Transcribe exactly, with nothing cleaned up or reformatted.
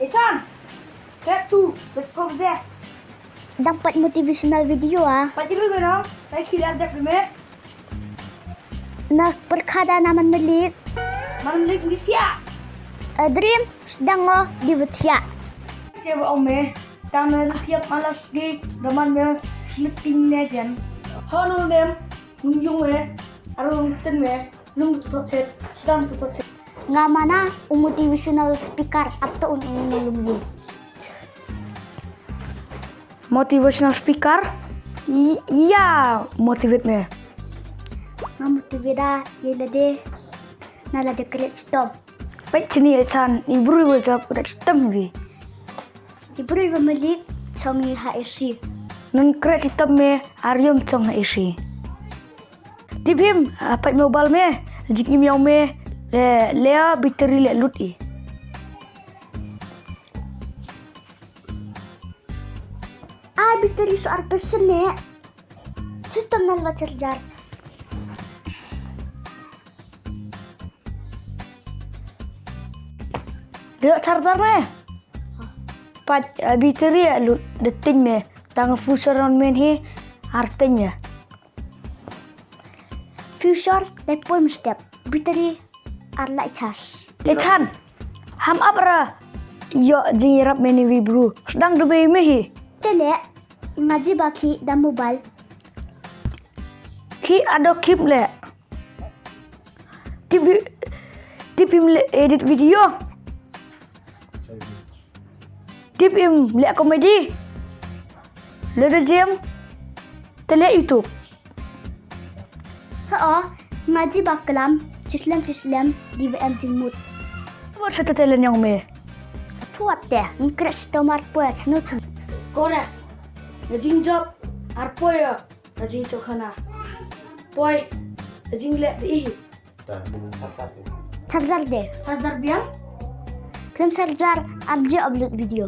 Chan, take two, let's pause there. Dang pat motivational video ah. Pat ilu beno, tai khilar dep me. Na perkhada na man melik. Man melik ni tia. A dream, sdang ngo di betia. Te ba ong me, tang na tia malas gi, daman me, sleeping legend. Hono nem, nung yung me, arung ten me, nung tutot set, sdang tutot set. Nga mana u motivational speaker, ato un ing nalum gi. Motivational speaker? I- iya, motivate me. Nga motivate da, ye lade, na lade kret stom. Pet chini e chan, i bru i jawab kret stom bi. I bru i melik, chong i ha isi. Nun kret stom me, arium chong ha isi. Tip him, ah, pat mobile me, jik im yong me, le, le, ah, battery le lut i. Ah, battery so ar percent ne. System nan ba charger. Dia charger me. Pat, ah, battery le lut de tin me. Tang future non men hi, ar tin me. Future, te poi mstep. Battery, ar lai charge. Le chan. Ham ap ra. Yo, jing yarap me ni wi bru. Sdang du be me hi. Te le, nga ji ba ki da mobile. Ki ado kip le. Tip, tip him le edit video. Tip im le comedy. Le de jem. Te le YouTube. Ha o, nga ji ba klam, chislem chislem, di ba em jingmut. Wat sa te le nyong me. Tuat te, ngkret stomar poya chanu chanu. Correct. Nga jing job, ar poya, nga jing to khana. Poi, nga jing le di. Charger de. Charger biang? Klim charger, ar je upload video.